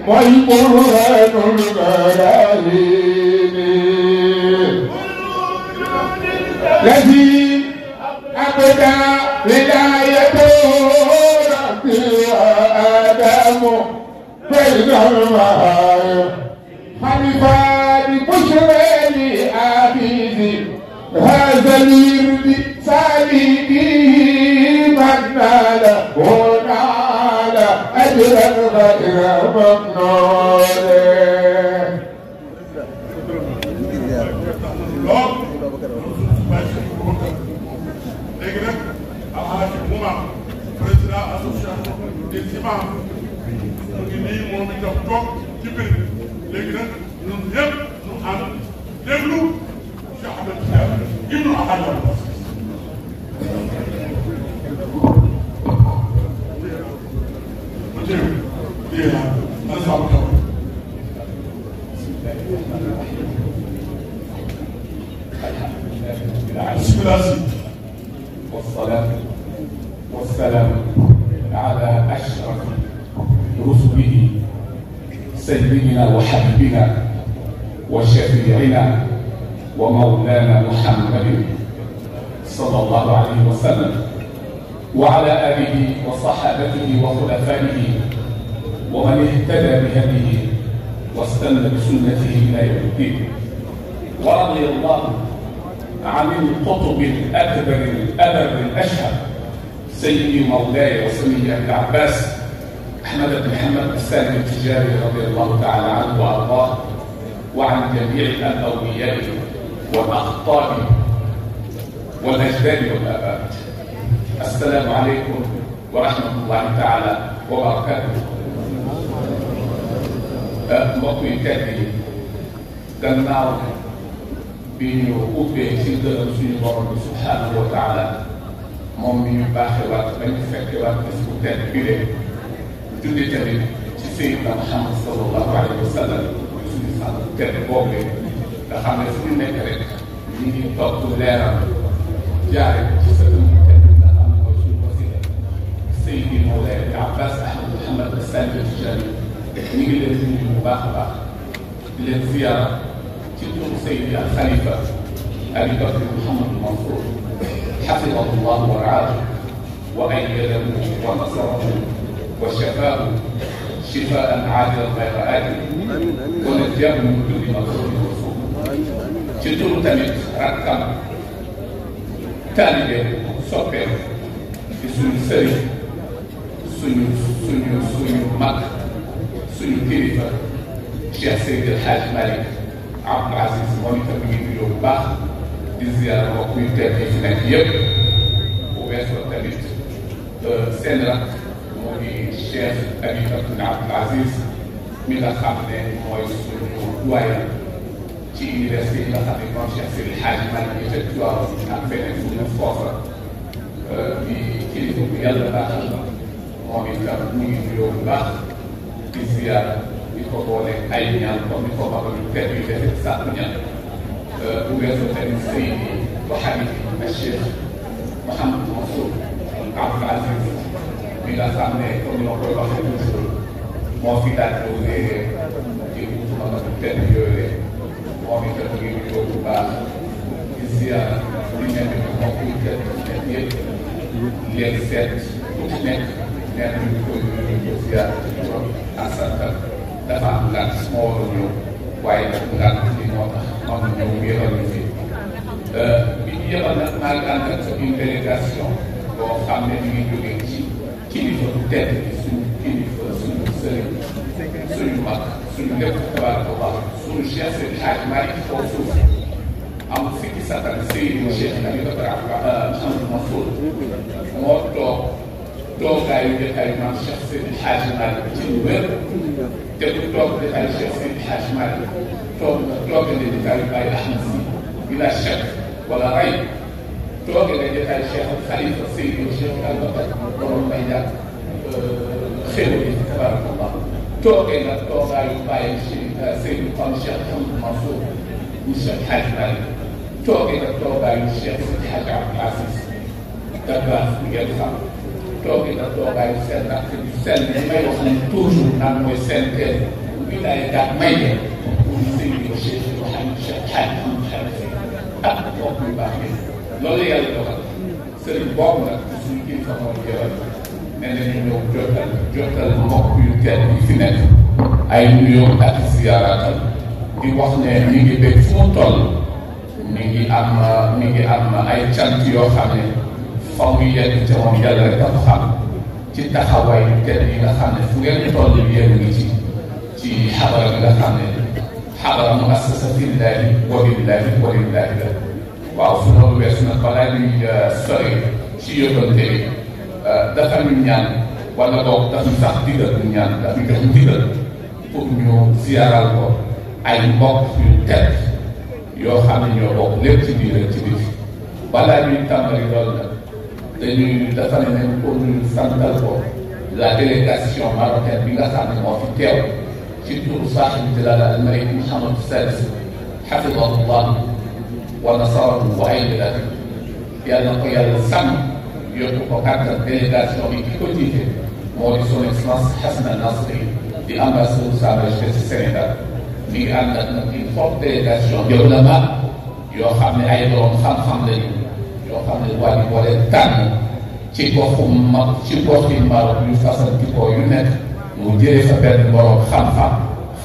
والبرهان الغرائب الذي أبدى ولايته ربي وآدم بين المهايم خليفة بشرى لعبيدي هذا الورد سالكي من نال ونال أجرا غير ممنون léegi nag alxaaji Oumar président association des imams mu ngi nii moom itam toog ci biir léegi nag ñun ñëpp ñu ànd déglu Cheikh Ahmed Tidiane ibnu Alxaaji Abbas بسم الله والصلاة والسلام على أشرف رسله سيدنا وحبيبنا وشفيعنا ومولانا محمد صلى الله عليه وسلم وعلى آله وصحابته وخلفائه ومن اهتدى بهديه واستنى بسنته إلى يوم الدين ورضي الله عن القطب الأكبر الأبر الأشهر سيدي مولاي وسيدي أبي العباس أحمد بن محمد السالم التجاري رضي الله تعالى عنه وأرضاه وعن جميع الأولياء والأخطار والأجداد والآباء. السلام عليكم ورحمة الله تعالى وبركاته. mbokk yi tedd yi gannaaw bi ñu ubbee ci gërëm suñu borom bi subhanahu wa taala moom mi ñu baaxewaat ba ñu fekkewaat bés bu tedd bi de julli tamit ci Seydina Muhammad sallallahu alayhi wa sallam suñu sant tedd boobu nga xam ne fu ñu nekk rek ñu ngi topp leeram jaare ci sa dënn tedd nga xam ne mooy suñu wasila Seydi Mawlaay Abbas Ahmad Muhammad Sall Tijani ñu ngi leen di nuyu bu baax a baax di leen ziyaara ci turu Seydi al Xalifa Abi Bakr Mouhamadou Mansour xafidahu llah wa raahu wa ayyadahu wa nasarahu wa shafaahu shifaan aajilan gayra aajil wa najjaahu min kulli makruuhin wa suu. ci turu tamit rakkam taalibe soppeem di suñu sëriñ suñu mag suñu kilifa Cheikh Seydi El Hadj Malick Abdoul Aziz moom itam mi ngi nuyoo bu baax di ziyaara mbokk yu tedd yi fi nekk yëpp bu weesoo tamit seen rak moo di Cheikh Abi Bakr Abdoul Aziz mi nga xam ne mooy suñu doyen ci université yi nga xam ne moom Cheikh Seydi El Hadj Malick yi fekk waaw ak feneen fu ñu foofa di kilifa bu yàlla baaxal moom itam mi ngi nuyoo bu baax di ziyaara di ko boole ay ñaan comme ni ko waxee lu tedd yi defee sàkku ñaan bu weesoo tamit Seydi wa Habibi ak Cheikh Mouhamadou Mansour Abdoul Aziz mi nga xam ne comme ni ma koy waxee toujours moo fi daal di léeg-léeg ci wutu ma lu tedd yooyu rek moom itam ngi nuyoo bu baax di ziyaara di ñaan di mbokk yu tedd nekk yëpp leen seet ku ci nekk nee nañu ko ñu ziyaara ci turam ak santam dafa am ngànt moo war a ñëw waaye nag ngànt bi moo tax moom ñëw yebal ñu fi bi ñu yebal nag maa ngi ànd ak une délégation boo xam ne ñu ngi jógee ci kilifa bu tedd bi suñu kilifa suñu sëriñ suñu mag suñu lépp tabarakallah suñu Cheikh Seydi Hadj Malick foofu suuf am fikki satal Seydi Cheikh Abi Bakr Mouhamadou Mansour moo toog toogaayu jotaayu maam Cheikh Seydi Hadj Malick ci lu wér te du toog jotaayu Cheikh Seydi Hadj Malick toog na tooge ne jotaayu Baye Ahmed Sy bila chek wala ray tooge ne jotaayu Cheikh Khalifa Seydi Cheikh Al Bakr borom may jàpp xéwal yi tabarakallah tooge na toogaayu Baye Seydi Pam Cheikh Mouhamadou Mansour bu Cheikh Hadj Malick tooge na toogaayu Cheikh Seydi Hadj Abdoul Aziz Dabakh ngeen xam tooge na toogaayu seen rakk bi sell bi may wax ne toujours naan mooy seen kër wilaaya gàtt may leen pour Seydi Cheikh Mouhamed Cheikh Hadj ak mbokk yu baax yi loolu yàlla dogal sëriñ boobu nag suñu kilifa moo jëwal nee nañu ñëw jotal mbokk yu tedd yi fi nekk ay nuyoo ak ziyaaraatal di wax ne mi ngi bëgg fu mu toll mi ngi am ay cant yoo xam ne fa mu yegg ca moom yàlla rek dafa xam ci taxawaay tedd yi nga xam ne fu ngeen toll yéen ngi ci xabara bi nga xam ne xabara muassasa fillahi wa billahi wa lillahi la waaw su loolu weesu nag balaa ñuy sori ci yóbbante bi dafa ñu ñaan wala boog daf ñu sax digal ñu ñaan daf ñu jox digal pour ñu ziyaaral ko ay mbokk yu tedd yoo xam ne ñoo bokk lépp ci biir ak ci biti balaa ñuy tàmbali loolu nag dañuy dafa ne nañ pour ñu santal ko la délégation marocaine bi nga xam ne moo fi teew ci turu saaxibu jalaala al malik Mouhamed Sadis xafidahullah wa nasarahu wa ayyadahu yàlla na ko yàlla sàmm yokku ko kàttan délégation bi ki ko jiite moo di son excellence Hassan Nasri di ambassadeur sa majesté ci Sénégal mi ngi ànd ak nag une forte délégation de ulama yoo xam ne ay borom xam-xam lañu yoo xam ne waa ji moo leen tànn ci goxi Maroc yu fasantikoo yu nekk mu jëlee fa benn borom xam-xam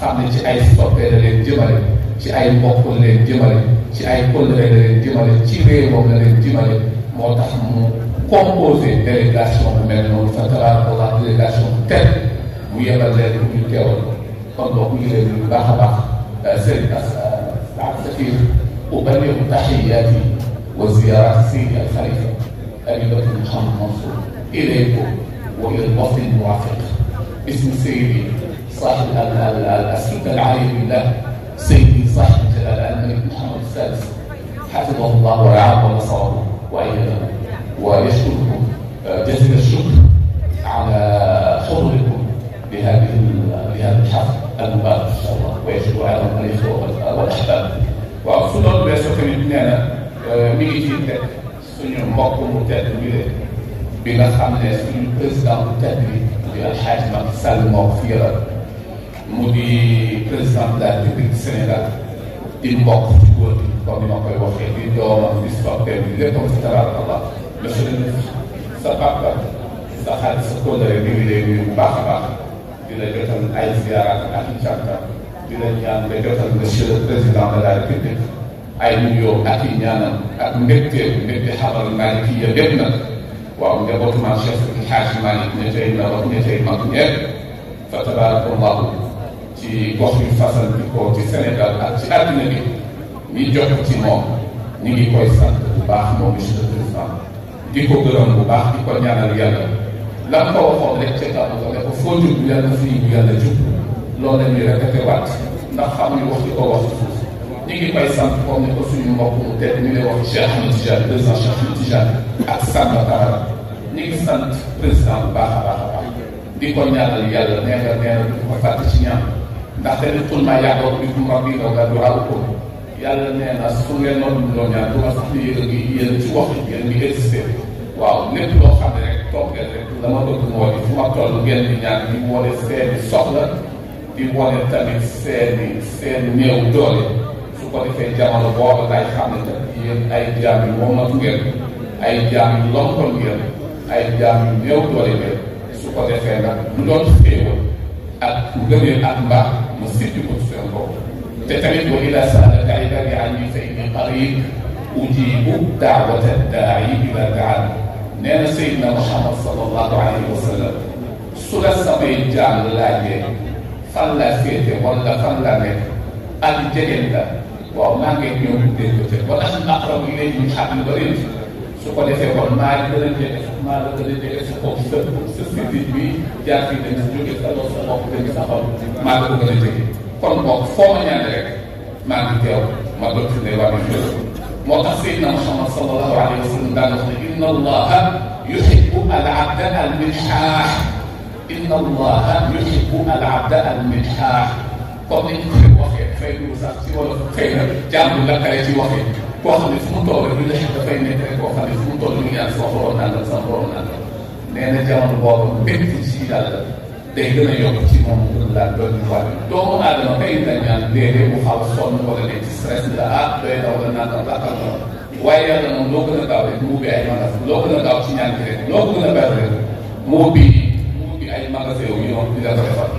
xam ne ci ay soppee la leen jëmale ci ay mbokk la leen jëmale ci ay kóllëre la leen jëmale ci réewam la leen jëmale moo tax mu composé délégation bu mel noonu fa tabarakallah délégation bu tedd mu yebal leen pour ñu teewal kon donc ñu ngi leen bu baax a baax Serigne Safir uballighu tahiyyati wa ziyarati Seydi al Khalifa Abi Bakr Mouhamed Mansour ilaykum wa ila al-wafd al-muwafiq bismi Seydi صاحب السلطة العالية بالله سيدي صاحب الجلالة الملك محمد السادس حفظه الله ورعاه ونصره وأيده ويشكركم جزيل الشكر على حضوركم بهذا الحفل المبارك إن شاء الله ويشكر على الإخوة والأحباب وأقصد بأسف مننا ميجي في suñu mbokk mu tedd bi nga xam ne suñu président bu tedd bi Alxaaji Macky Sall moo ko fi yoroon mu di président de la République du Sénégal di mbokk ci góor gi comme ni ma koy waxee di doomam di soppeem bi léppam si tabarakallah monsieur le ministre sa papa sa xarit sa kóllëre mi ngi lay nuyu bu baax a baax di la jotal ay ziyaaraat ak i canta di la ñaan nga jotal monsieur le président de la République ay nuyoo ak i ñaanam ak mbégte xamal Malick yi yëpp nag waaw njabootu maam Cheikh El Hadji Malick ña tey ndaw ña tey mag ñëpp fa tabarakallahu ci gox yu fasanti ko ci Sénégal ak ci àddina bi ñi jot ci moom ñu ngi koy sant bu baax moom monsieur le président di ko gërëm bu baax di ko ñaanal yàlla la ko waxoon rek ca gàmmu ko ne ko foo jub yàlla fii bu yàlla jub loolu la ñuy répété waat ndax xamuñu wax di ko wax ci suuf ñu ngi koy sant comme ni ko suñu mbokk mu tedd ñu lay wax Cheikh Ahmed Tidiane président Cheikh Ahmed Tidiane ak Samba Camara ñu ngi sant président bu baax a baax a baax di ko ñaanal yàlla nee na du ko fàtte ci ñaan ndaxte nit xul maa yaakaar bi kum rabbi nga nga duwaaw ko yàlla nee na su ngeen noonu loo ñaan du ma sax ni yéen ci wax ngeen ngi existé waaw lépp loo xam ne rek toog ngeen rek la ma bëgg moo di fu ma toll ngeen di ñaan di wane seeni soxla di wane tamit seeni néew doole su ko defee jamono boobu lay xam ne kat yéen ay jaam yu womatu ngeen ay jaam yu lonkol ngeen ay jaam yu néew doole ngeen su ko defee nag lu doon xéewal ak ngëneel ak mbaax mu sippi ko seen bopp te tamit wa ida saalaka ibaadi anni fa inni qarib ujibu daawata daa'i ida daan nee na Seydina Muhammad sallallahu alayhi wa sallam su la samay jaam laajee fan laa féete wala fan laa nekk ak jegeen la waaw maa ngi ñëw dégg ko te wala aqrabu ilayhi min hablil warid su ko defee kon maa ngi gën a jege maa la gën a jege sa bopp sa sidit bi jaar fii dañ si jóge sa lool sa bopp dañ sa xol maa la ko gën a jege kon boog foo ma ñaan rek maa ngi teew ma doon fi ne waa bi moo tax Seydina Muhammad sallallahu alayhi wa sallam daan wax ne inna allaha yuhibbu al abda al minhaax inna allaha yuhibbu al abda al minhaax comme ni ñu koy waxee dafay dugg sax ci wala xëy na jàmm lakkale ci waxee koo xam ne fu mu toll rek lu dafay nekk rek koo xam ne fu mu toll ñu ngi am sa borom naan sa borom naan nee na jamono boobu mbégte ci yàlla day gën a yokk ci moom gën laa doon wàll doomu aadama kay dañ naan léeg-léeg mu xaw a sonn wala nekk ci stress la doy na wala nangam lakkal la waaye yàlla moom loo gën a gaaw rek mu ubbi ay magasin loo gën a gaaw ci ñaan gi rek loo gën a bari rek mu ubbi ay magasin yu ñëw di la ko defal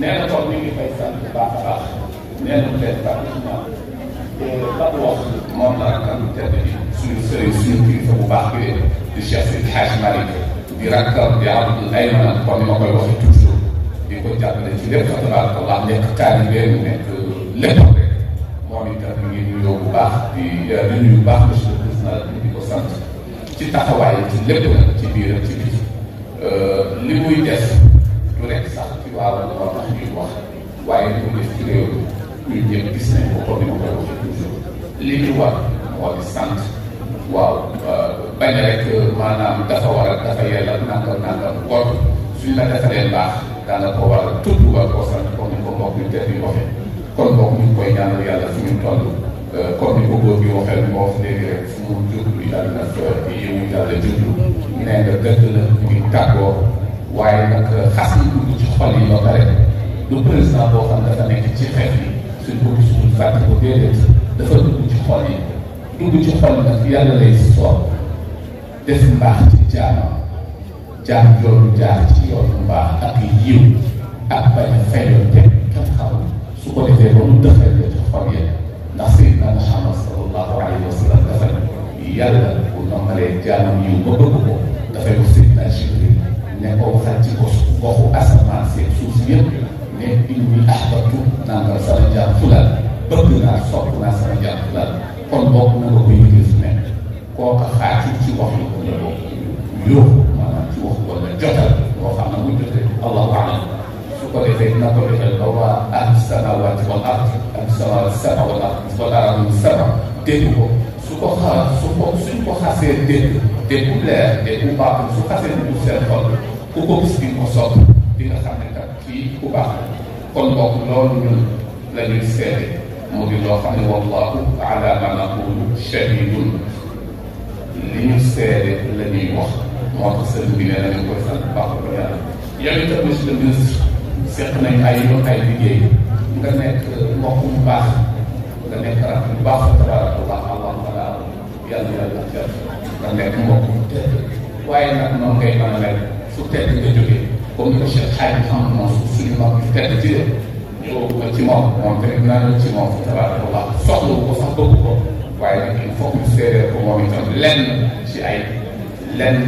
nee na kon mi ngi fay sant bu baax a baax nee na peut-être pratiquement lan wax moom la rakkam tedd bi suñu sëriñ suñu kilifa bu baax bi di Cheikh Seydi Hadj Malick di rakkam di Abdul Ayman comme ni ma koy waxee toujours di ko jàppale ci lépp fa tabarakallah nekk taalibe nekk lépp rek moom itam ñu ngi nuyoo bu baax di nuyu bu baax monsieur le président di ko sant ci taxawaay ci lépp nag ci biir ci biti li muy def du rek sax ci wàllu moo tax ñuy wax waaye li muy def ci réew mi ñun ñëpp gis nañ ko comme ni ma koy waxee toujours li ñu war moo di sant waaw bañ rek maanaam dafa war a dafa yella nangam góor suñ la defalee baax daana ko war a tudd war koo sant comme ni ko mbokk yu tedd yi waxee kon mbokk ñu ngi koy ñaanal yàlla fi ñu toll comme ni ko góor gi waxee moo wax léegi rek fu mu jublu yàlla na fa yiwu yàlla jublu nee nga dëgg la ñu ngi tàggoo waaye nag xas na dugg ci xol yi ba pare du président boo xam dafa nekk ci xeex yi suñ ko gis suñ fàtte ko déedéet dafa dugg ci xol yi dugg ci xol yi nag yàlla lay soob def mbaax ci jaamam jaam yoonu jaar ci yoonu mbaax ak yiw ak bañ a fayoo te kenn xamul su ko defee ba mu dëxal la ci xol yi ndax Seydina Muhammad sallallahu alayhi wa sallam dafa yàlla bu nommalee jaamam yiw ba bëgg ko dafay wax Seydina Jibril ne ko waxal ci goxu asamaan seen suuf si yëpp ne inni ahbabtu nanga sama jaam fulal bëgg naa sopp naa sama jaam fulal kon bokk na nga koy yëgee su nekk kooka xaati ci wax yi ko la bokk yóbbu maanaam ci wax wala jotal loo xam ne muy jotee allahu alam su ko defee dina ko defee ba waa ahlu samawati wal ard ahlu samawati saba wal ard wal ardi saba dégg ko suñ ko xasee dégg leer dégg baaxul su xasee dugg seen xol ku ko gis di ko sopp di nga xam ne kat kii ku baax kon bokk loolu ñun la ñuy seede mu di loo xam ne wallahu ala ma naqulu shahidun li ñu seede la ñuy wax moo tax sëriñ bi nee nañu koy sant baax ko yàlla yow itam monsieur le ministre seq nañ ay yoon ay liggéey nga nekk mbokk mu baax nga nekk rak bu baax tabarakallah allah taala yàlla yàlla jëf nga nekk mbokk mu tedd waaye nag noonu ngay mën a mel fu tedd nga jógee comme ni ko Cheikh Hadj xam moom suñu mag yu tedd ci de ñëw ba ci moom tamit naa ci moom tabarakallah soxla ko sax bëgg ko waaye nag il faut que ñu séeréer ko moom itam lenn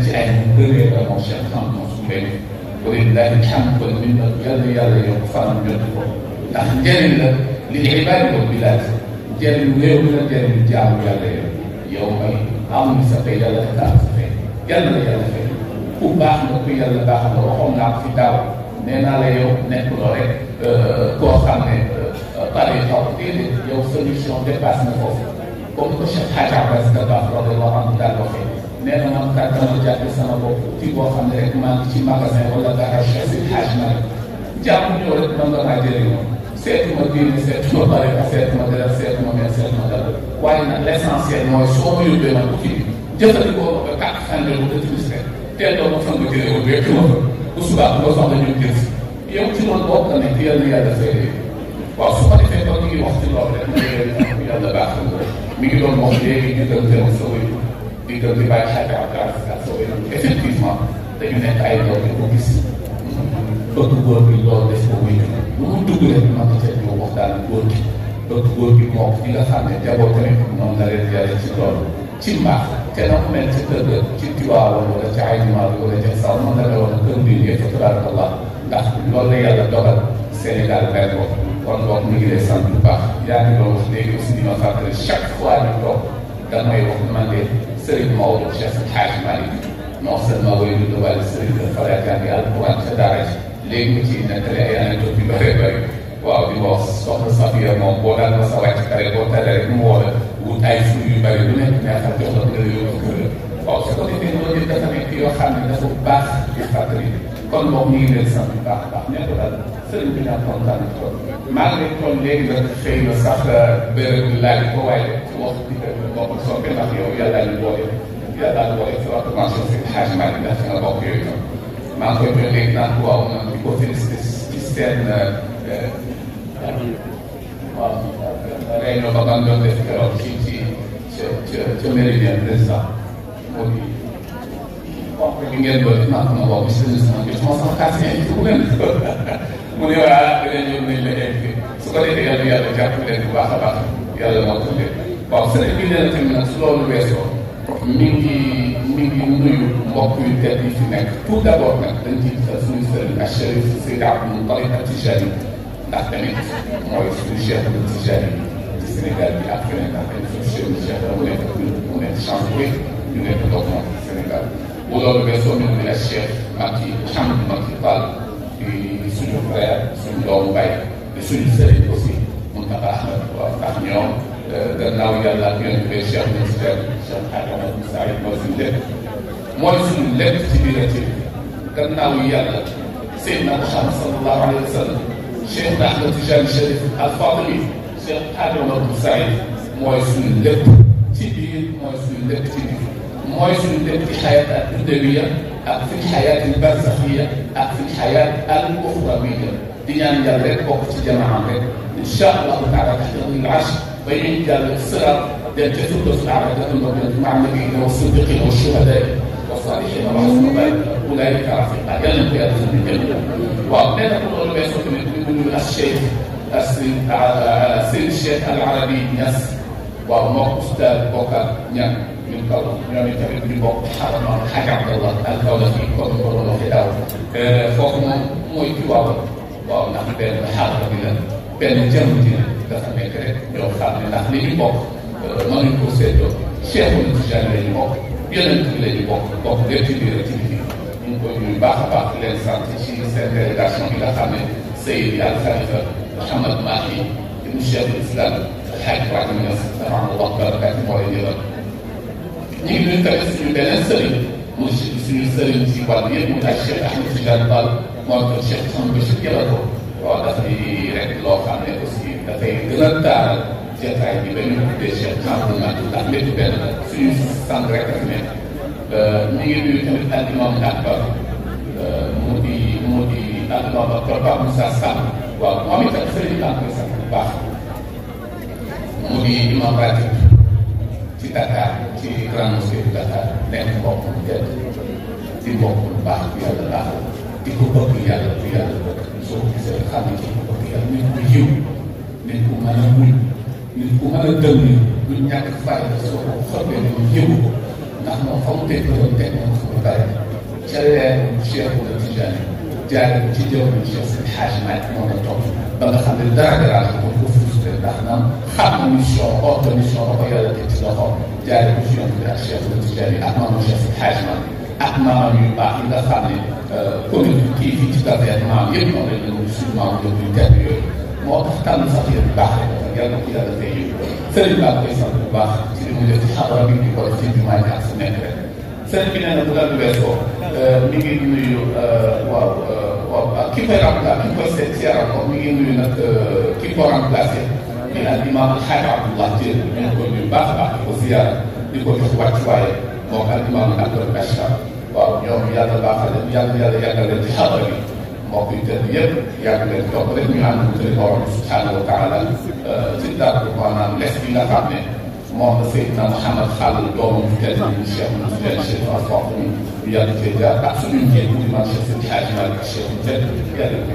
ci ay gënee la moom Cheikh xam moom su mbéy walillahi alhamdu wal minna yàlla yokk fanam jot ko ndax njëriñ la li ibaadi wal bilaad njëriñ réew mi la njëriñ jaamu yàlla yow may amuñu sa fay yàlla ka am sa fay yàlla la yàlla fay ku baax nga ku yàlla baax nga waxoon naa ko fi daaw nee naa la yow nekkuloo rek koo xam ne pare xaw déedéet yow solution dépasse na foofu comme que Cheikh Hadj Abbas Dabakh radiyallahu anhu daal waxee nee na man kat dama jàppe sama bopp ci boo xam ne rek maa ngi ci magasin wala garage Cheikh Seydi Hadj Malick jàpp ñëw rek mën nga maa jëriñoo seetuma diine seetuma bari ka seetuma dara seetuma mel seetuma dara waaye nag l' essentiel mooy soo ma yóbbee man ko fii jëfandikoo ma ko kàq xande bu ko timis rek teel doo ma fan nga jëlee ko wékk ma fa bu subaa bu nga soxla ñu jël si yow ci loolu bokk na nekk yàlla yàlla fay waaw su ko defee kon ñu ngi wax ci loolu rek ma yàlla baax na mi ngi doon wax léegi diggante ak sa wéy diggante bàyyi xaaj ak sa wéy effectivement dañu nekk ay doom di ko gis bëgg góor gi loolu def ko wéy lu mu dugg rek man ca ñëw waxtaan ak góor gi bëgg góor gi moom ñi nga xam ne jaboo tamit noonu la leen yàlla ci loolu ci mbaax te na mu mel ci kër ga ci Tiwaawan wala ci ay jumaa wala ca sax noonu la meloon kër bi yëpp tabarakallah ndax loolu la yàlla dogal Sénégal mel ko kon boog mu ngi lay sant bu baax yaa ngi doon wax léegi aussi di ma fàttali chaque fois ñu toog damay wax man de Serigne Maodo Cheikh Hadj Malick non seulement way du wàllu Serigne dafa lay jàngi alquran ca daara ji léegi mu ciy nettali ay anecdote yu bëree bëri waaw di wax soxna Safia moom boo daan ma sa wàcc kare boo tale rek mu woo la wut ay fruits yu bëri lu nekk neexal jox la nga yóbbu kër la waaw su ko defee loolu yëpp dafa nekk yoo xam ne dafa baax di fàttali kon moom ñu ngi leen sant bu baax a baax nekk daal sëriñ bi ñaa kontaan trop maa ngi leen toll léegi nag xëy na sax béréb bi laaj ko waaye wax di ko bokk soppe ndax yow yàlla ñu boole yàlla daal boole ci waxtu mention si Hadj Malick ndax nga bokk yooyu tam maa ngi koy doon léegi naan ko waaw nag di ko félicité ci seen waaw réunion ba nga doon def keroog ca Méridien président moo di wax bi ngeen doon maa ko ma wax monsieur le ministre bi sama sama kaas ngeen ci leen mu ne waa dinañ ñëw nañ la invité su ko defee yàlla jàpp leen bu baax a baax yàlla moo ko leen waaw sëriñ bi nee na tamit nag su loolu weesoo mi ngi nuyu mbokk yu tedd yi fi nekk tout d' abord nag dañ ciy gisal suñu sëriñ ak Chérif Seydi Abdou Moutalib ak Tijani ndax tamit mooy suñu cheikh de Tijani ci Sénégal bi ak feneen ndax dañ fa cheikh mu nekk chance bu ñu nekk doog moom Sénégal bu loolu weesoo ñu ngi ak Cheikh Macky Mouhamadou Macky Fall di suñu frère suñu doomu baay di suñu sëriñ aussi Mountakha Ahmed waaw ndax ñoom gannaaw yàlla ak yonent bi Cheikh ministère Cheikh Adama Saïd mooy suñu lépp ci biir ci gannaaw yàlla Seydina Muhammad sallallahu alayhi wa sallam Cheikh Ahmed Tijani Chérif Al Fadili Cheikh Adama Saïd mooy suñu lépp ci biir mooy suñu lépp ci biir mooy suñu lépp ci xayaat ak dunyawiya ak fi xayaat al barzaxiya ak fi xayaat al uxrawiya di ñaan yàlla rek bokk ci jamaam rek incha allahu taala taxta al arsh ba ñuy jàll siraat dem ca firdaws al-aala ma'a nabiyyiina wa siddiqiina wa shuhadaa wa saalihiina wa hasuna ulaa'ika rafiiqa yàlla na ko yàlla defal ñu waaw nee na ko loolu weesoo tamit ñu ngi nuyu Cheikh Seydi Cheikh Al Arabi Niass waaw moom Oustaz Bokar Niang ñun kaw ñoom itamit ñu bokk xarala Hadj Abdallah Al Kawlaxi comme ni ko doon waxee daaw foofu moom mooy ci waaw ndax benn xarala bi la benn jàmm ji dafa nekk rek ñoo xam ne ndax li ñu bokk mënuñ ko seetloo Cheikh Tijani la ñu bokk yonent bi la ñu bokk lépp ci biir ci biir ñu ngi koy nuyu baax a baax di leen sant ci seen délégation bi nga xam ne Seydi Al Khalifa Mouhamad Mahi ibn Cheikh Islam Alhaji Ibrahima Niass rahimahullah barakaati moo leen yëgal ñu ngi nuyu tamit suñu beneen sëriñ muy suñu sëriñ ci wàllu yëpp muy ak Cheikh Ahmed Tidiane Fall moom ko Cheikh Mouhamed Bachir yëgal ko waaw dafay rek loo xam ne aussi dafay gën a taaral jotaay bi ba ñu tuddee Cheikh Mouhamadou Macky ndax lépp benn suñu sant rek ak ne ñu ngi nuyu tamit al imam akbar mu di al imam akbar Pape Moussa Samb waaw moom itam sëriñ bi koy sant bu baax mu di imam ratib ci Dakar ci grande mosquée de Dakar nekk mbokk mu tedd di mbokk bu baax bu yàlla baax di ko bëgg yàlla bu yàlla bëgg soo ko gisee xam ne ci bëgg yàlla nit ku yiw nit ku mën a muñ nit ku mën a dëng lu ñàkk fayda soo ko xëppee ne yëngu ko ndax moom fa mu teg doon teg moom fu mu bari ca leer Cheikh Tijani jaare ko ci jëwriñ Cheikh Seydi Hadji Malick moo la topp ba nga xam ne dara dara ko ko frustré ndax naan xam na mission ordre mission ba ko yàlla teg ci loxo jaare ko ci yoon bi ak Cheikh Tijani ak maanaam Cheikh Seydi Hadji Malick ak maanaam yu baax yi nga xam ne commune bi kii fii ci Dakar maam yëpp noonu lañ leen suñu maam yëpp yu tedd yooyu moo tax tànn sax yéen bu baax rek yàlla na ko yàlla fay yiw sëriñ baa koy sant bu baax ci li mu def ci xadara bi di ko def ci jumaa ji ak fu nekk rek sëriñ bi nee na bu dal weesoo mi ngi nuyu waaw ki koy remplacé ki koy seet si yaram ko mi ngi nuyu nag ki ko remplacé di al imam Alhaji Abdullah Dieng ñu ngi koy nuyu baax a baax di ko ziyaara di ko jox wàccuwaay moom al imam Abdul Bachar waaw ñoom yàlla baaxal leen yàlla yàggal leen ci xadara bi mbokk yi tëdd yëpp yàgg leen topp rek ñu ànd ko borom subhanahu wa taala ci dara maanaam les bi nga xam ne moom la Seydina Mouhamed xàll doomam bu tedd bi Cheikh Mouhamed Cheikh Alfaq mi yàlla cee jaar ak suñu njiit bu di man Cheikh Seydi Hadji Malick Cheikh bu tedd yàlla ko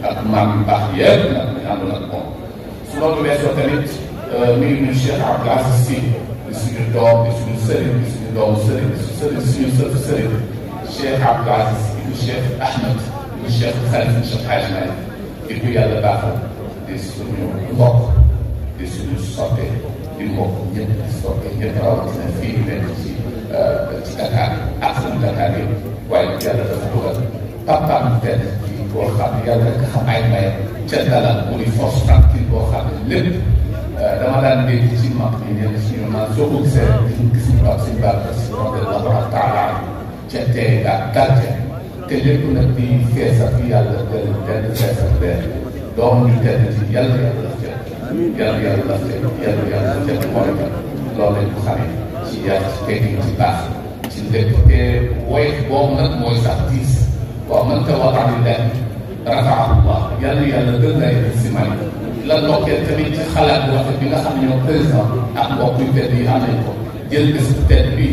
ak maam yu baax yëpp nag ñu àndoon ak moom su loolu weesoo tamit mi ngi nuyu Cheikh Abdou Aziz Sy di suñu doom di suñu sëriñ di suñu doomu sëriñ di suñu sëriñ Cheikh Abdou Aziz di Cheikh Ahmed di Cheikh Khalifa Cheikh Hadji Malick di ko yàlla baaxal di suñu mbokk di suñu soppe di mbokk ñëpp di soppe ñëpp rawatina fii di nekk ci Dakar ak suñu Dakar yi waaye yàlla dafa dugal papaam tedd ci boo xam ne yàlla rek xam ay mayam ca dalal mu di force tranquille boo xam ne lépp dama daan dégg ci mag ñi ñenn si ñoom naan soo ko gisee ñu gis ñu baax suñu baax si radiallahu taala ca tey ak gàcce te lépp nag di feesal fi yàlla benn feesal benn doomu ñu tedd ci yàlla yàlla daf jël yàlla daf jël mooy loolu lañ ko xamee ci yar ci teggin ci baax ci lépp te woy boobu nag mooy sax diis waaw man tawadaa lillaahi rafa'ahu Allah yàlla gën lay def si man la ndokkeel tamit ci xalaat bu rafet bi nga xam ne ñoom président ak mbokk yu tedd yi am nañ ko jël bés bu tedd bi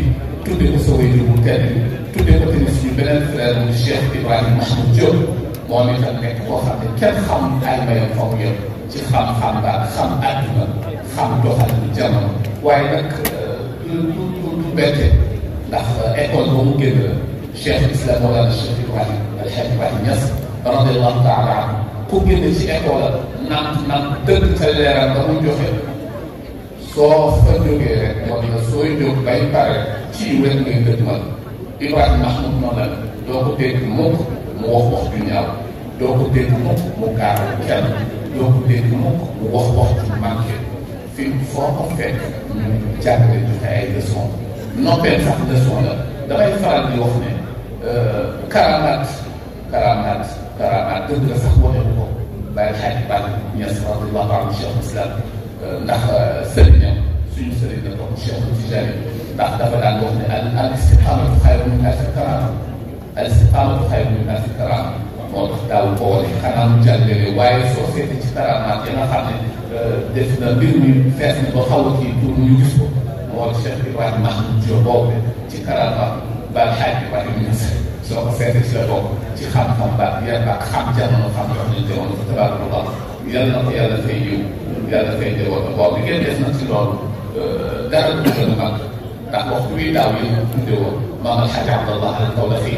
tudde ko sa wéyjur bu tedd bi tudde ko tamit suñu beneen frère mu Cheikh Ibrahima Mahmoud Diop moom itam nekk koo xam ne kenn xam ay mayam fa mu yëpp ci xam-xam ba xam àdduna xam doxalinu jamono waaye nag du bette ndax école boobu génn la Cheikh Islam Mawlana Cheikh Ibrahima Alhaji Ibrahima Niass radiyallahu taala anhu ku génn ci école la naan dëgg ca leeral ba mu joxe soo fa jógee rek moo di sooy jóg bay pare ci wet ngay dëgg man Ibrahima Mahmoud noonu la doo ko dégg mukk mu wax ju ñaaw doo ko dégg mukk mu gaaral kenn doo ko dégg mukk mu wax ju manqué fi foo ko fekk ñu jàngale joxe ay leçon noppee sax leçon la damay faral di wax ne karamaat dëgg la sax wane ko bàyyi xaaj Baye Niass radiyallahu anhu Cheikh Islam ndax sëriñam suñu sëriñ la bokk Cheikh Tijani ndax dafa daan wax ne al istiqaamatu xayrun min alfi karaama al istiqaamatu xayrun min alfi karaama moo tax daaw ko wane xanaa mu jàngale waaye soo seetee ci karamaat ya nga xam ne def na mbir mi fees na ba xaw a kii pour ñu gis ko moo Cheikh Ibrahima Mahmoud Diop boobu ci karamaat Baye xaaj Ibrahima Niass soo ko seetee ci la bokk ci xam-xam ba yar ba xam jamono xam jox nañ jamono fa tabarakallah yàlla na ko yàlla fay yiw yàlla fay jëwoon boobu li ngeen des nag ci loolu dara du gën a mag ndax waxtu wi daaw yi ñu tuddee woon maam Alhaji Abdallah al Kawlaxi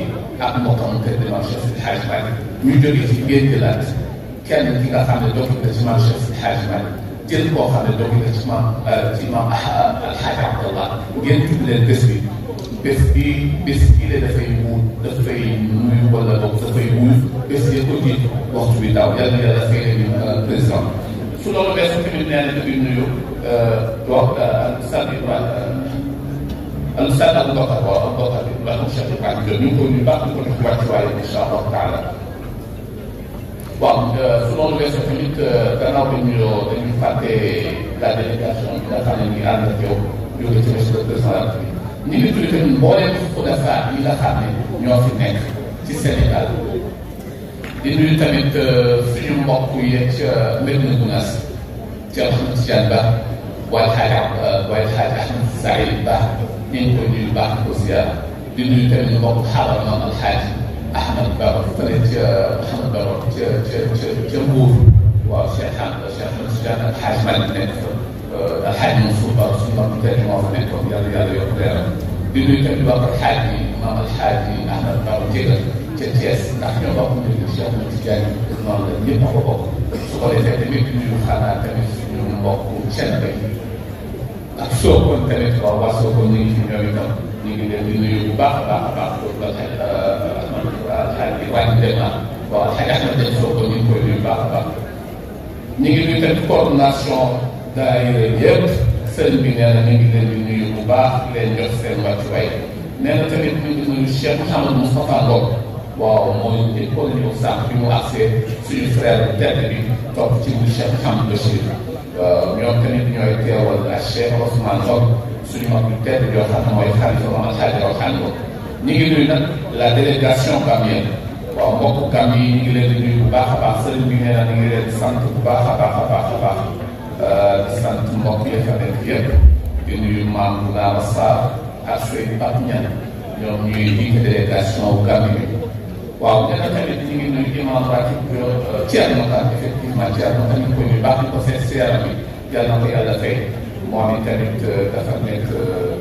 ak mbokkam kër di maam Cheikh Sidi Hadj Malick ñu jógee ci géej gi laat kenn ki nga xam ne dokki nga ci maam Cheikh Sidi Hadj Malick jël koo xam ne dokki nga ci maam Alhaji Abdallah ngeen tudd leen bés bi la dafay wuut dafay nuyu wala boog dafay wuut bés yi ko jiitu waxtu bi daaw yàlla na yàlla fay leen président su loolu weesu tamit nee na dafay nuyu wax Al-Ustaz Aboubacar waaw Aboubacar Ibrahima Cheikh Ibrahima Diop ñu ngi koy nuyu baax di ko def wàccuwaay incha allahu taala waaw su loolu weesu tamit gannaaw bi ñu dañuy fàtte la délégation bi nga xam ne ñu ànd ak yow jóge ci monsieur le président ñu ngi tudd tamit mbooleem xudafa yi nga xam ne ñoo fi nekk ci Sénégal di nuyu tamit suñu mbokk yi ca Medina Gounass ca Ahmed Tidiane Ba wala Xaaj Ahmed Saïd Ba ñu ngi koy nuyu baax ko ziar di nuyu tamit mbokk xaaral maam Alxaaji Ahmed Ba fële ca Ahmed Ba ca Mbuur waaw Cheikh Ahmed Tidiane ak Xaaj Malick nekk fa Alxaaji Mansour Ba suñu mbokk tey moo fa nekkoon yàlla yokk leeram di nuyu tamit mbokk Alxaaji maam Alxaaji Ahmed Ba Jégal ca Thiès ndax ñoo bokk mbir mi Cheikh Ahmed Tidiane noonu la ñëpp a ko bokk su ko defee tamit di nuyu xanaa tamit suñu mbokk Thiénaba ak Sokone tamit waaw waa Sokone ñu ngi fi ñoom itam ñu ngi leen di nuyu bu baax a baax loolu la Alxaaji Ibrahima Dema waaw Alxaaji Ahmed Deme Sokone ñu ngi koy nuyu bu baax a baax ñu ngi nuyu tamit coordination daayira yëpp sëriñ bi nee na ñu ngi leen di nuyu bu baax di leen jox seen wàccuwaay nee na tamit ñu ngi nuyu Cheikh Mouhamadou Moustapha Ngom waaw mooy école ñëw sànq bi mu accès suñu frère tedd bi topp ci mu Cheikh Mouhamadou Bachir ñoom tamit ñooy teewal ak Cheikh Ousmane Ngom suñu mag yu tedd yoo xam ne mooy xalifa Mame Alhaji Rawhane Ngom ñu ngi nuyu nag la délégation gamienne waaw mbokku gam yi ñu ngi leen di nuyu bu baax a baax sëriñ bi nee na ñu ngi leen di sant bu baax a baax a baax a baax di sant mbokk yi fa nekk yëpp di nuyu maam Bounama Sarr ak Seydou Pape Niane ñoom ñuy jiite délégation wu Gambie bi waaw nee na tamit ñu ngi nuyu imam ratib Thierno Kane effectivement Thierno Kane ñu koy nuyu baax di ko seet si yaram bi yàlla na ko yàlla fay moom it tamit dafa nekk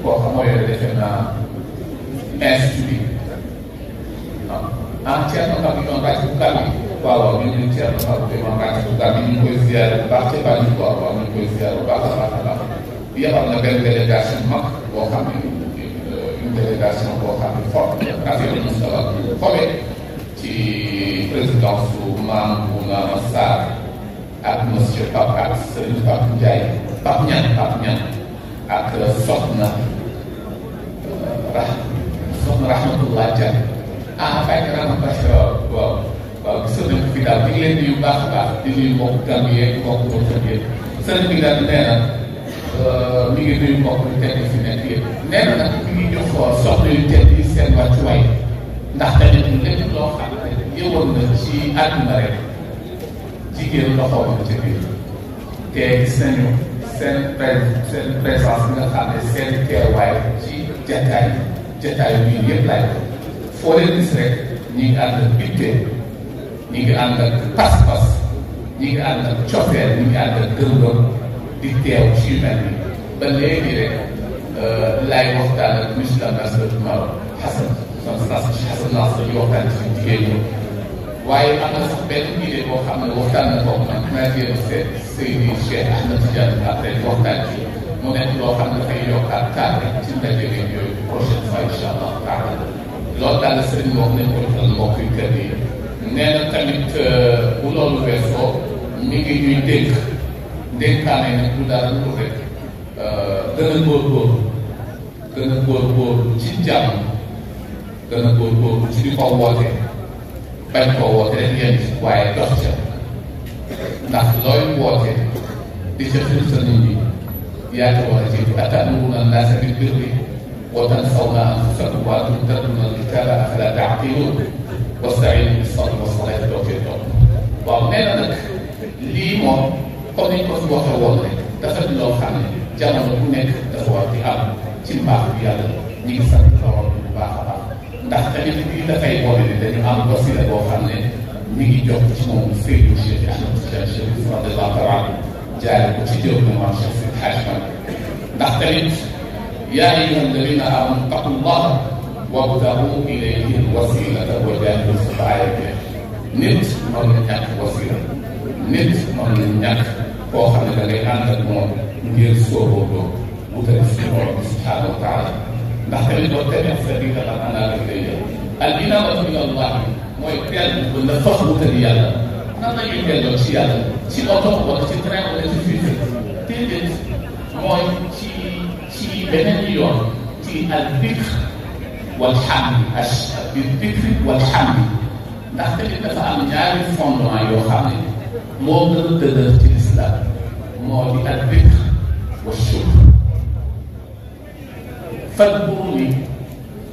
koo xam moo yore defe naa institut Thierno Kane imam ratib Gambie waaw ñu ngi Thierno Kane imam ratib Gambie ñu ngi koy ziare bu baax ca Banjul waaw ñu ngi koy ziare bu baax a baax a baax yebal na benn délégation mag boo xam ne une délégation boo xam ne forte affaire Moustapha Kome ci présidence su Mame Bounama Sarr ak monsieur Pape ak Serigne Pape Ndiaye Pape Niane ak Soxna Rahmatullah Diagne bàyyi Rahmatullah waaw gis nañ ko fi daal di leen di yu baax a baax di nuyu mbokku Gambie yeeg mbokku Mauritanie yeeg sëriñ bi daal nee na mi ngi nuyu mbokk yu tedd fi nekk yëpp nee na nag mi ngi jox soxna yu tedd yi seen wàccuwaay ndax tamit lépp loo xam ne yëwoon na ci àdduna rek jigéen loxo ba ca biir te gis nañu seen présence bi nga xam ne seen teewaay ci jataayu biir yëpp laay foo leen gis rek ñi ngi ànd ak itte ñi ngi ànd ak pas-pas ñi ngi ànd ak cofeel ñi ngi ànd ak gëm-gëm di teew ci yu mel ni ba léegi rek laay waxtaan ak monsieur l'ambassadeur du Maroc Hassan Nasr ñu waxtaan ci jigéen ñi waaye am na sax benn idée boo xam ne waxtaan na ko man maa ngi seet Seydi Cheikh Ahmed Tidiane après waxtaan ci mu nekk loo xam ne dafay yokkaat cadre ci ndaje bi yooyu prochaine fois incha allah taala loolu daal la sëriñ wax nañ ko defal mbokk yu kër yi nee na tamit bu loolu weesoo mi ngi ñuy dénk dénkaane nag du dara lu rek gën a góorgóorlu ci jàmm gën a góorgóorlu ci di ko woote bañ koo woote rek yéen waaye dox ca ndax looy woote di ca xir sa nit ñi yaa ngi war a jiitu atamuruna naasa bil birri wa tansawna anfusakum wa antum tatluna al-kitaaba afalaa ta'qiluun wasta'iinu bis-sabri was-salaati doo koy topp waaw nee na nag lii moom comme ni ñu ko fi waxee woon rek dafa di loo xam ne jamono bu nekk dafa war di am ci mbaax bi yàlla ñu ngi sant borom bu baax a baax ndax tamit lii dafay boole ne dañu am wasila boo xam ne mi ngi jokk ci moom Seydou Cheikh Ahmed Tidiane Chérif radiyallahu taala anhu jaare ko ci jëw na maam Cheikh Seydi Hadji Malick ndax tamit yaa ayyuha alladina amanu taqullaha wabtagu ilayhi alwasilata wa jaahidu fi aayaatihi nit mën na ñàkk wasila nit mën na ñàkk koo xam ne da ngay ànd ak moom ngir sóoboodoo wutal si borom subhanahu wa taala ndax tamit boo tamit sabila man anaaba ilayya al inaabatu ila allah mooy teel ba nga fas wutal yàlla nan la ñuy delloo ci yàlla ci oto wala ci train wala ci fii déedéet mooy ci beneen yoon ci al dikr wal hamd bi dikr wal hamd ndax tamit dafa am ñaari fondement yoo xam ne moo gën a dëgër ci lislaam moo di al dikr wa shukr fadkuruni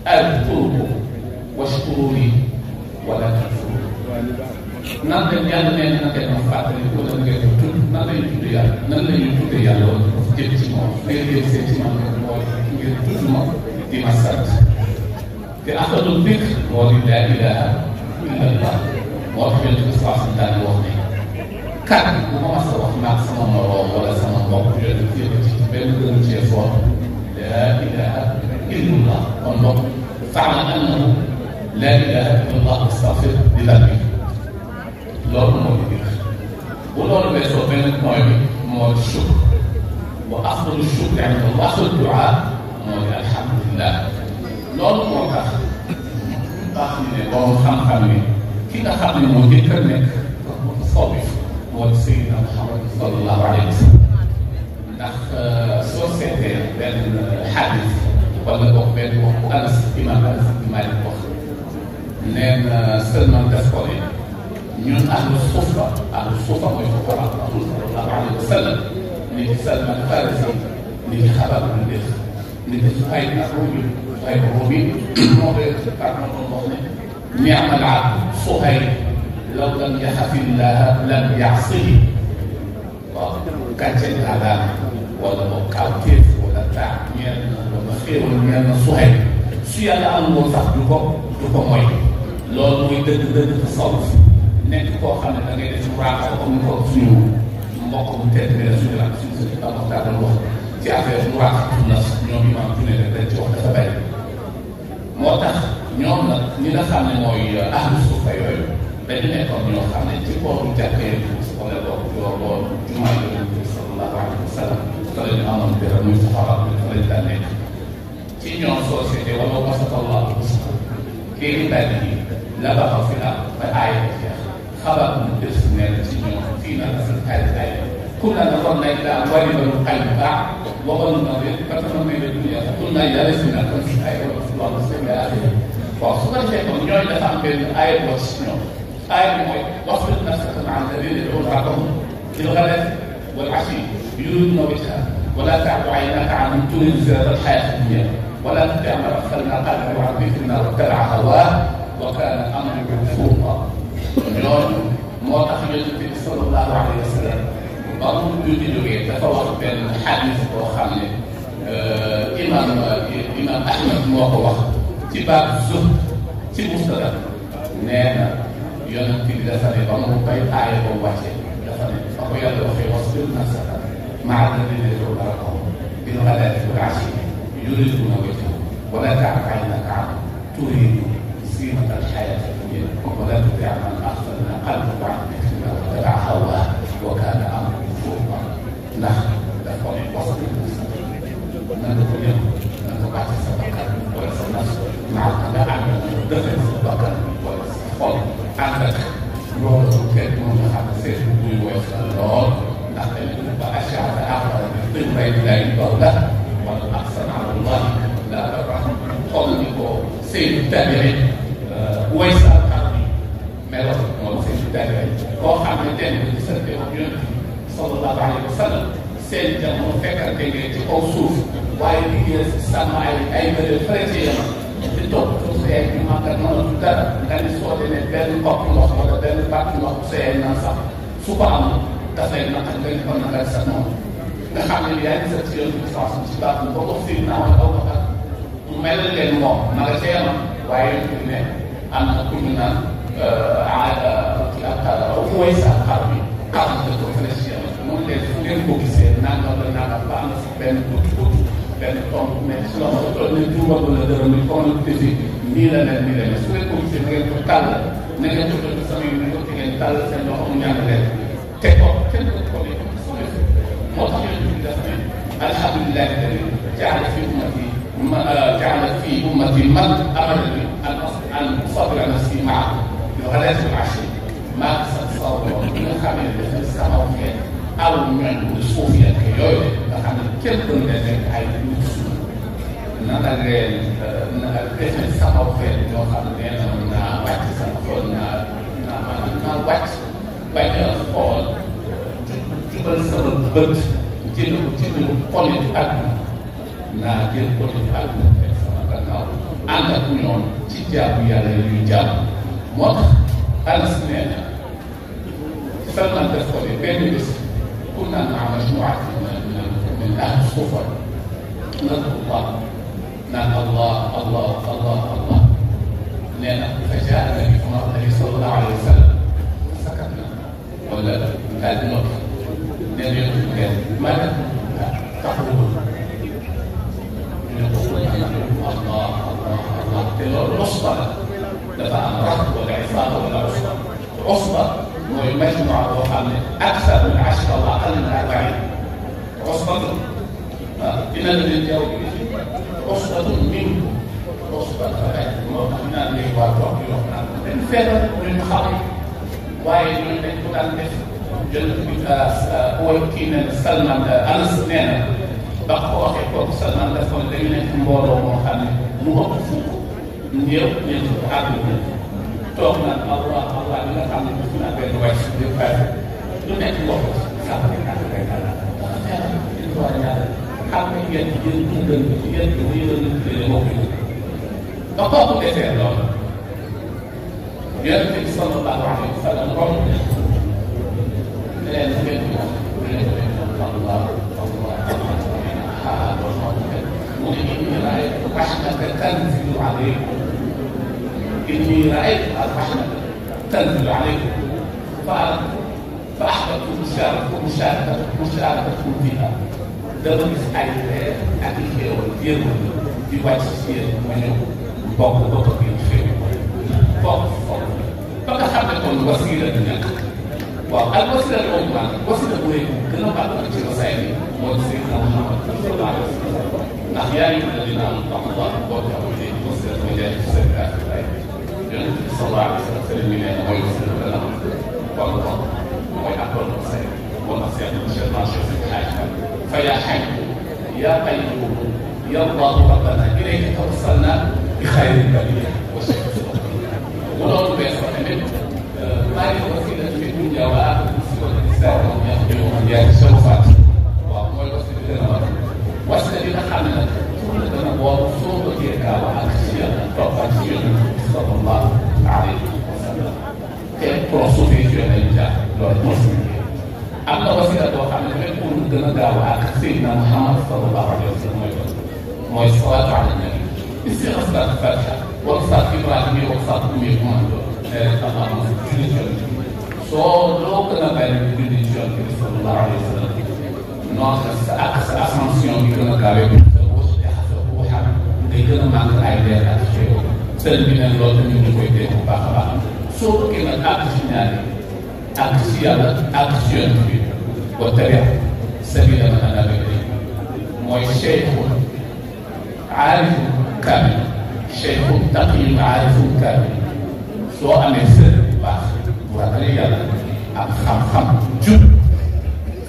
adkurkum washkuruni wala takfurun nan la yàlla nee na ngeen ma fàttali wala ngeen ko tudd nan la ñuy tudd yàlla nan la ñuy tudd yàlla wala jëm ci moom ngeen jëm seen ci man mooy ngeen tudd ma di ma sant te afdalul dikr moo di laa ilaha illa allah moo tax yonent bi saa si daan wax ne kat bu ma mas a wax maag sama moroom wala sama mbokk yonent bi yëpp ci benn gënu cee foor laa ilaha illa allah kon donc fa'lam annahu laa ilaha illa allah astaghfir li dhanbi loolu moo di dikr bu loolu weesoo benn point bi moo di shukr wa afdalu shukri inda allah du'a moo di alhamdulillah loolu moo tax baax ñu ne borom xam-xam ni ki nga xam ne moo njëkk a nekk foofu moo di Seydina Muhammad sallallahu alayhi wa sallam ndax soo seetee benn xadis wala boog benn wax bu Anas imam Anas bi Malik wax nee na seulement def ko ne ñun ahlu suufa mooy fuqara rasul sallallahu alayhi wa sallam ni ki Salman Farisi ni ki Xabaab bu Ndéef ni ki Suhayb ar-Rumi Suhayb ar-Rumi moo koy parlement doon wax ne ni'mal abd Suhayb law lam yaxafillaha lam yaxsihi waaw gàcce laa daan wala boog kawteef wala taa ñeel na wala xéewal ñeel na Suhayb su yàlla am woon sax du ko mooy loolu mooy dëgg tasawuf nekk koo xam ne da ngay def muraaqa comme ko suñu mbokk bu tedd bi la suñu waxtaan wax ci affaire muraaqa na ñoom imaam bu ne rek dañ ci wax dafa bari moo tax ñoom nag ñi nga xam ne mooy ahlu suufa yooyu dañu nekkoon ñoo xam ne ci booru jàkkee wala booru jumaa Yonent bi sallallahu alayhi wa sallam fa la ñu amoon dara muy saxaaba fa lañ daan nekk ci ñoom société wala wasatallahu kii di bàyyi bi la baxaw fi la ba aaya jeex xabaar mu def nekk ci ñoom fii na dafa ay كنا نظرنا إلى أموال الباع وظننا فتمنى إلى الدنيا فقلنا إذا لسنا كنت آية ورسول الله صلى الله عليه وسلم فأصبح شيء من يوم دفع بين الآية والسنة آية واصبر نفسك مع الذين يدعون ربهم بالغداة والعشي يريدون وجهها ولا تعد عيناك عنهم تريد زيادة الحياة الدنيا ولا تطع من أغفلنا قلبه عن ذكرنا واتبع هواه وكان أمره فرطا. ñooñu moo tax Yonent bi sallallahu alayhi wa sallam ba mu jógee dafa wax benn xadis boo xam ne imam Ahmad moo ko wax ci baab zuhd ci Mustadrak nee na Yonent bi dafa ne ba mu koy aaya boobu wàcce dafa ne ba ko yàlla waxee wasbir nafsaka ma'a alladhina yad'una rabbahum bil ghadaati wal 'ashiyyi yuriduuna wajhahu wa laa ta'du 'aynaka 'anhum turiidu ziinata al-hayaati ad-dunya wa laa tuti' man aghfalnaa qalbahu 'an dhikrina wattaba'a hawaahu wa kaana amruhu furtaa. ndax dafa ne wasbir nafsaka na nga ko ñëw na nga bàcce sa bakkan wala sa nafs maa nga ànd dëggal sa bakkan wala sa xol ànd ak loolu kenn moom nga xam ne seet buy woyof la lool ndax dañu ba ash'ara aghbara min dhikri llaahi ba'da wala aqsama 'ala llaahi la abarra. xool ni ko Seydu Tabi'i Uways al-Qarni meloon moom Seydu Tabi'i koo xam ne den bi gisante ak Yonent bi sallallahu alayhi wa sallam seen jamono fekkante ngeen ci kaw suuf waaye liggéey si sàmm ay bëre fële ci Yaman di topp suuf si ay màggat mënatu dara nga ni soo demee benn kopp ndox wala benn bàtt ndox bu see naan sax su ko am dafay naqar nga ko naqar sax noonu nga xam ne yaa ngi seet si Yonent bi sax ci baat bi boo ko fiir naa wala aw bakar mu mel leen moom ma nga ca Yaman waaye Yonent bi ne am na ku ñu naan Uways al-Qarni xam nga ko fële ci Yaman moom leen fu ngeen ko gisee nangam la nangam ba am na si benn tuuti benn tomb mais su la ko toll nii tuubal wala dërëm bi comme ni defi nii la leen nii la mais su ngeen ko gisee na ngeen ko tàll na ngeen ko jot sama yi ko ngeen tàll seen loxo mu ñaan leen te ko kenn ko ko lee moo tax Yonent bi def ne alhamdulillahi alladi jaala fi ummati man amarani an usabira nafsi maa bil ghadaati wal 'ashiyyi maa sant saw bi nga xam ne dafa sama xeet aw ñooñ bu suuf yenn yooyu nga xam ne kenn ku ne nekk ay nit na la leen defe sama xeet ñoo xam ne naa wàcc sama xool naa wàcc bañ a xool jubal sama bët jël ko ci lu xolli ci àdduna naa jël ko ci àdduna teg sama gannaaw ànd ak ñoom ci jaamu yàlla yuy jaamu moo tax Anas nee na Salman def ko ne benn bés كنا مع مجموعة من أهل الصوفة نذكر الله نعم الله الله الله الله لأن فجاء النبي صلى الله عليه وسلم سكتنا ولا قال نقف النبي يقول ماذا تقول؟ يقول الله الله الله تلو العصبة دفع الرهط والعصابة ولا عصبة ومجموعة وحامل أكثر من 10 وأقل من 40 عصبة إن الذين جاءوا عصبة منكم عصبة من اللي واتوا من فعل من خالق وايد من يكون عندك جل وكين سلمان أنس نينا بقوا أخيكم سلمان دفعوا لنا كمبارو وحامل موقفوا نيو نيو عدل toog naan Allah Allah li nga xam ne daf naa benn wàcc di pare lu nekk loxo sax di naan kay dara dafa war a ñaanal xam nga yéen dundal bi yéen yéen a moo koy ba kooku defee loolu Yonent bi sallallahu alayhi wa sallam romb ne leen ngeen di wax Allah Allah Allah mu ne inni raaytu rahmatan tanzilu alaykum إني رأيت الرحمة تنزل عليكم فأحببت مشاركتكم فيها. دابا مسحاي أكيد ديالو في واحد السير منو بوك ينفع فوق فقط حبيت الوسيلة هناك والوسيلة الأولى وسيلة بويكم كنا بعد ما نجي وسائل وسيلة محمد صلى الله عليه وسلم أحيانا الذين أنطق الله وجهه إليه وسيلة مجال السيئات صلى الله عليه وسلم من ويسلم لنا والله ويحفظ السيد ونصيحة الشيطان شيخ الحاج فيا حي يا قيوم يا الله ربنا إليك توصلنا بخير البرية والشيخ ولو بيصل منه ما هي وسيلة في الدنيا وآخر سوى الإنسان ومن يخبرهم يا الشوفات وهو يوصل لنا wasila boo xam ne même pour mu gën a gaaw ak Seydina Muhammad sallallahu alayhi wa sallam mooy salaatu ala nabi istixaar salaatu fatiha wala salaatu Ibrahima yi wala salaatu Umm Kulthum allahumma julli ci Yonent bi soo loo gën a bari julli ci Yonent bi sallallahu alayhi wa sallam noonu sa ascension bi gën a gaawee bi sa waxam day gën a màgg ay leer ak xéewal sëñ bi ne loolu tamit ñu koy dégg bu baax a baax soo bëggee nag àgg ci ñaari àgg ci yàlla àgg ci Yonent bi wa tabi sabila man anaba ilayhi mooy cheikhun aarifun kaamil cheikhun taqiyun aarifun kaamil soo amee sëriñ bu baax bu ragalee yàlla ak xam-xam jub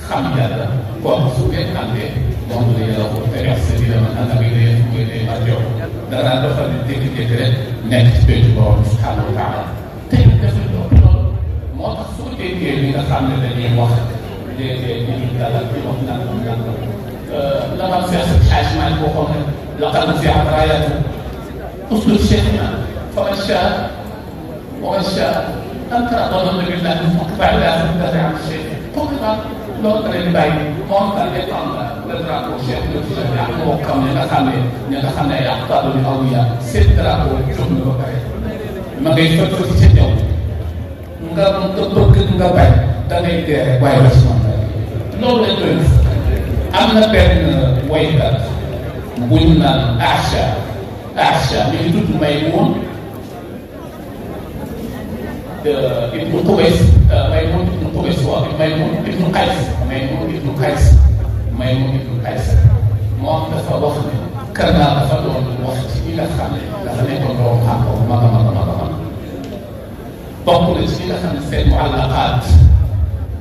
xam yàlla kooku su ngeen àndee moom la yàlla ko tabi sabila man anaba ilayhi mooy day marjow danaa doxal di dégg-dégg rek nekk ci pénc borom subhanahu wa taala tey defal loolu moo tax soo déggee li nga xam ne dañuy wax léeg-léeg dañuy dalal di wax nangam nangam la ma fees xaaj maa ngi waxoon ne laqad fiat raayatu uslub cheikhina fa man shaa wa man shaa ankara doon na billahi bàyyi laa fi dara am cheikh comme ça loolu da leen bàyyi moom daal di tànn le drapeau cheikh de cheikh ak mbokkam ñi nga xam ne ay aqtaadu li awliya seen drapeau jox na ba pare ma ngay fëtër ci ca jaww nga bëgg nga bay da ngay dee rek waaye la ci moom loolu lañ koy def am na benn waykat buñ naan Acha mi ngi tudd Maymun ibnu Qubays Maymun ibnu Qubays waaw Maymun ibnu Qays moom dafa wax ne Karna dafa doon wax ci ñi nga xam ne dafa nekkoon doomu xam-xam mag a bokk na ci ñi nga xam ne seen muallaqaat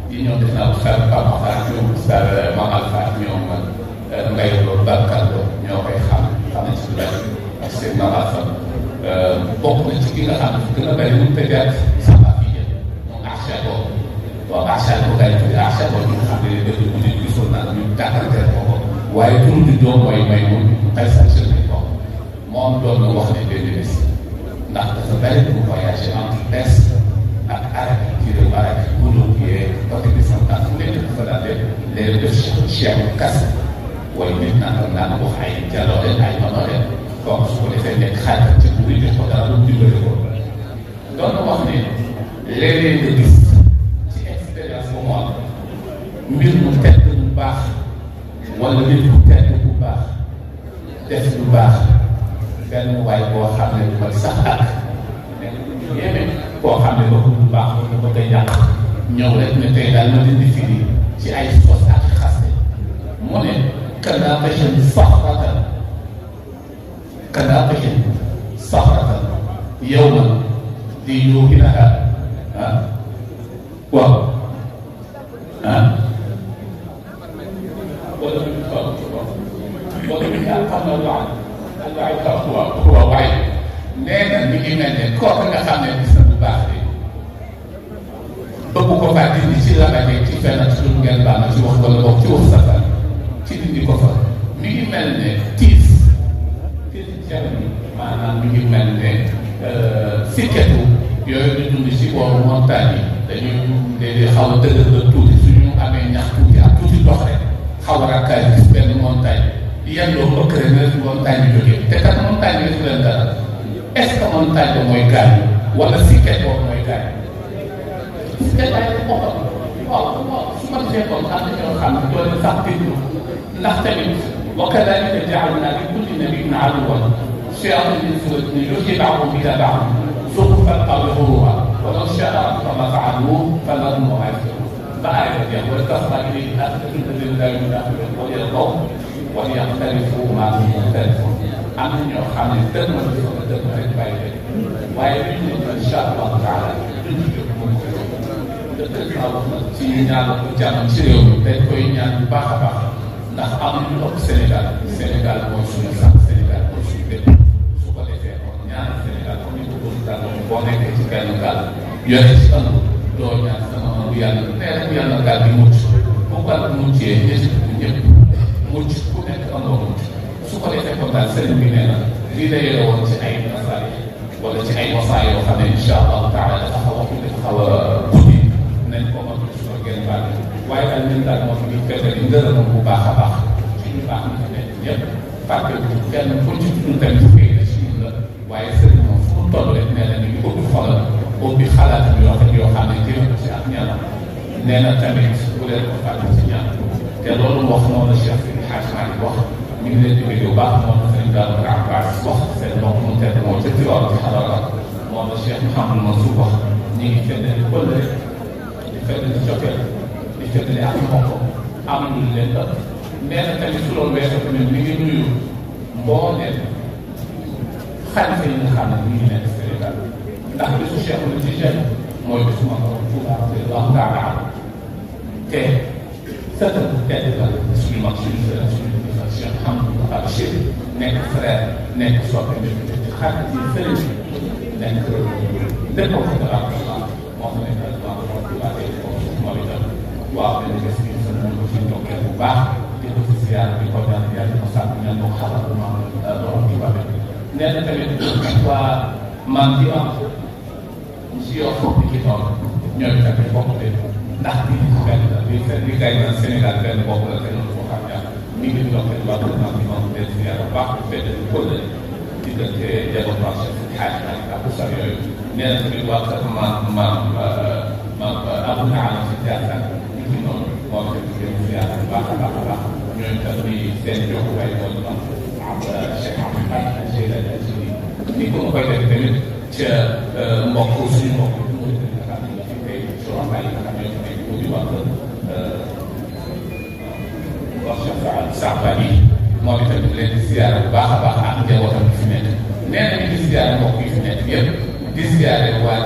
yi ñoom def naa ko xel Pape Makhtar ñoom Oustaz Mame Alpha ñoom Ngaye Lo Bakar Lo ñoo koy xam nañ ci lu bari ak seen Mame Alpha bokk na ci ki nga xam ne gën a bëri mu peut-être sama fille moom Acha boobu waaw Acha boobu gars yi tuddee Acha boobu ñu nga xam ne dëgg bu ñu gisoon naa ñu gàttanteer ko waaye tur bi doom mooy moom ay sanctionné nañ ko moom doon na wax ne benn bés ndax dafa bëri pour voyager entre Perse ak Arabie ci réew Arabie bu doon yee côté bi sama tànk nekk dafa daal de léegi def Cheikh Kase wala nit naan wax ay jaloore ay manoore kooku su ko defee nekk xaaral ci bu muy jox ko dara lu dimbali ko doon na wax ne léeg-léeg nga gis ci expérience bu mu am mbir mu tedd bu baax wala nit ku tedd bu baax def lu baax benn waay boo xam ne du ma sax ak yéeme koo xam ne bëgg lu baax wala bëgg a yàq ñëw rek ne tey daal ma leen di firi ci ay sos ak xaste mu ne kanaaxin saxratan yow ma di yóogi naka waaw wala xam na lu am waaw waaye nee na mi ngi mel ne kooku nga xam ne gis na bu baax bi bëgg ko faa dindi ci labane ci fenn ci lu ngeen baax na ci wax wala boog ci wax safar ci dindi ko fa mi ngi mel ne tiis maanaam mi ngi mel ne sikketu yooyu di dund ci booru montagne yi dañuy xaw a dëgër la tuuti suñu amee ñax tuuti ak tuuti dox rek xaw a rakkaay gis benn montagne yan loo bëgg rek ne montagne bi jógee te kat montagne bi def leen dara est-ce que montagne ba mooy gaañ wala sikket boobu mooy gaañ sikket ay boppam waaw su ma defee kon am na ñoo xam ne doon na sax déglu ndax tamit wa kadalika ja'alna li kulli nabiyyin aduwwan shayatina al-insi wal jinni yuuhi ba'duhum ila ba'd zukhruf al-qawli ghurura wa law sha'a rabbuka ma fa'aluhu fadharhum wa ma yaftarun ba aaya jeex wa kasra ilayhi af'idatan alladhina la yu'minuna wa yalqaw wa yaxtalifu ma hum muxtalifun am na ñoo xam ne dëgg ma dëgg ma rek bàyyi leen waaye bi ñu ne incha allahu taala duñ ci jóg moom dëgg naa wax na ci ñu ñaan ko jàmm ci réew mi dañ koy ñaan bu baax a baax ndax am na ñu ëpp Sénégal mooy suñu sax Sénégal mooy suñu dëkk su ko defee kon ñaan Sénégal comme ni ko doon daal boo nekkee ci benn gaal yore ci ënd doo ñaan sama bu yàlla teel bu yàlla gaal bi mucc bu gaal bi muccee ñëpp mucc ku nekk andoo mucc su ko defee kon daal sëriñ bi nee na lii la yore woon ci ay nasaari wala ci ay wasaa yoo xam ne incha allahu taala dafa xaw a guddi nañ ko mën a suba genn baal waaye daal ñun daal moo fi di fekk di ngërëm bu baax a baax ci ñu baax ñu fi nekk ñëpp fàtte kenn ku ci ñun tamit xëy na ci ñun la waaye sëriñ moom fu mu toll rek nee na ni ñu ubbi xolam ubbi xalaatam yoo xam ne jëriñ ko ci ak ñaanam nee na tamit bu leen ko fàtte ci ñaan te loolu wax noonu la Cheikh Seydi Hadji Malick wax ñu ngi leen di bëgg bu baax moom la sëriñ Daouda Abbas wax seen mbokk mu tedd moo ca Tiwaawan ci xarala moom la Cheikh Mouhamadou Mansour wax ñu ngi feddali kóllëre di feddali cofeel di feddali ak mbokk amuñu leen ëpp nee na tamit su loolu weesoo tamit mi ngi nuyu mbooleem xalifa yi nga xam ne ñu ngi nekk Sénégal ndax bisu Cheikh la ci jeune mooy bisu ma ko Tuubaa taala te sëtam bu tedd la suñu mag suñu sëriñ suñu Cheikh Mouhamadou Bachir nekk frère nekk soppe ci xarit yi sëriñ nekk lépp ko dara moo xam ne moom itam waaw dañu gis ni sa mën ko ci ndokkeel bu baax di ko ci ziar di ko ñaan yàlla di ko sàkk ñaan ko xamal ma borom ci ba nee na tamit waa man di am si yow foofu ci tool ñooy tamit bokk de ndax bi benn la li kay naan Sénégal benn bopp la te noonu boo xam ne mi ngi ndokkeel waa man di ma den ziar bu baax fedd di ko la diggante développement xaaj ak usar yooyu nee na tamit waa kër maam Abou Taala ci Diassane ñu ngi noonu moo tax ñu gën a ziar bu baax a baax a baax ñooñu tam ni seen jokkuwaay mooy am Cheikh Ahmed ni ko ma koy def tamit ca mbokk suñu mbokk mu nga xam ne fi tey soo am ay nga xam ne nekk mu di wax Cheikh Saabal yi moom itam leen di ziar bu baax a baax ak njabootam fi nekk nee na ñu di ziar mbokk yi fi nekk yëpp di ziare waa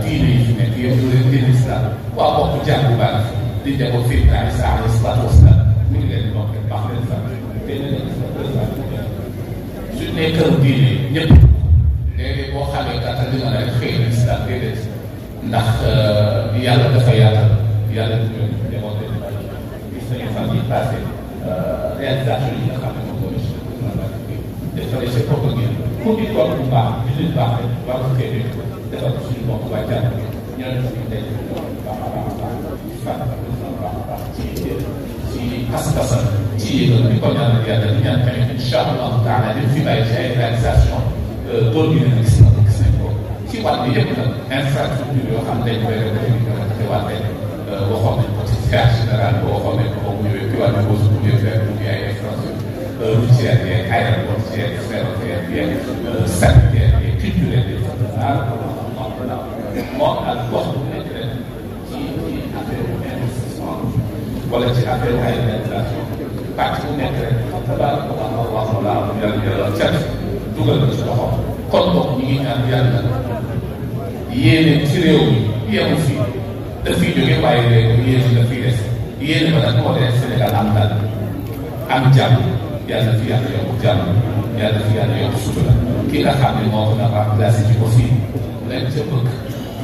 diine yi fi nekk yëpp diine islam waa bokk jàngu baax di njaboot fi Isa alayhi salaatu wasalaam ñu ngi leen di bokk baax leen sax te su nee këru diine ñëpp léegi boo xamee gàttal li nga ne rek xëy na islam déedéet ndax yàlla dafa yaatal yàlla du ñu njaboot leen bari gis nañu fan yi passé réalisation yi nga xam ne moom mooy defal sa bopp ngeen ku di toog bu baax di leen baax rek war ko teewee defal ko suñu bopp waa jàng ñoo def suñu day baax a baax a baax fànn baax a baax ci pas-pasam ci yéegal bi ko ñaanal yàlla di ñaan tamit incha allahu taala di fi bàyyi ci ay réalisation tool bi nag gis nañ ko ci wàll bi yëpp nag infrastructure yoo xam ne dañ koy te wàlle waxoon nañ ko ci théâtre général bi waxoon nañ ko ba mu ñëwee ci wàllu boobu bu ñëwee faire bu ay infrastructure routière yeeg aéroportuaire ferroviaire yeeg sanitaire yeeg culturelle yeeg moom ak wax bu nekk rek ci affaire investissement wala ci affaire ay réalisation parti bu nekk rek tabaraka Allah yàlla cat dugal na ci loxo kon boog ñu ngi ñaan yàlla yéene ci réew mi yemu fi daf fiy jóge waaye réew yéene daf fiy des yéene ba nag moo dee Sénégal am dal am jàmm yàlla fi yàlla yokk jàmm yàlla fi yàlla yokk sutura ki nga xam ne moo ko na remplacé ci ko fii lañ ca bëgg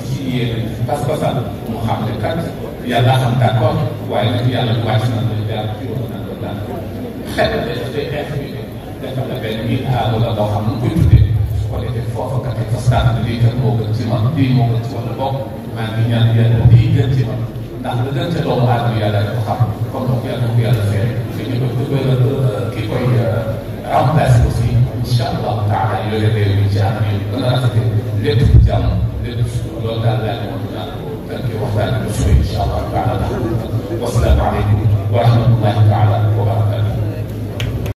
ci yéene pas-pasal mu xam ne kat yàlla xam d'accord waaye nag yàlla wàcc na la jaar ci woon na la daan xel na dafay influé dafa la benn nit aalo la boo xam ne koy tuddee su ko defee foofa kat fa stade bi lii kat moo gën ci man lii moo gën ci wala bokk maa ngi ñaan yàlla lii gën ci man ndax la gën ca doomu aadama yàlla ko xam comme donc yàlla ko yàlla fee te ñu ko ki koy remplacé aussi incha allahu taala yore réew mi ci anam yi gën a rafete lépp jàmm lépp loolu daal laa ne woon naan ko waxtaan bi suba incha allahu taala wassalaamu aleykum wa rahmatullahi taala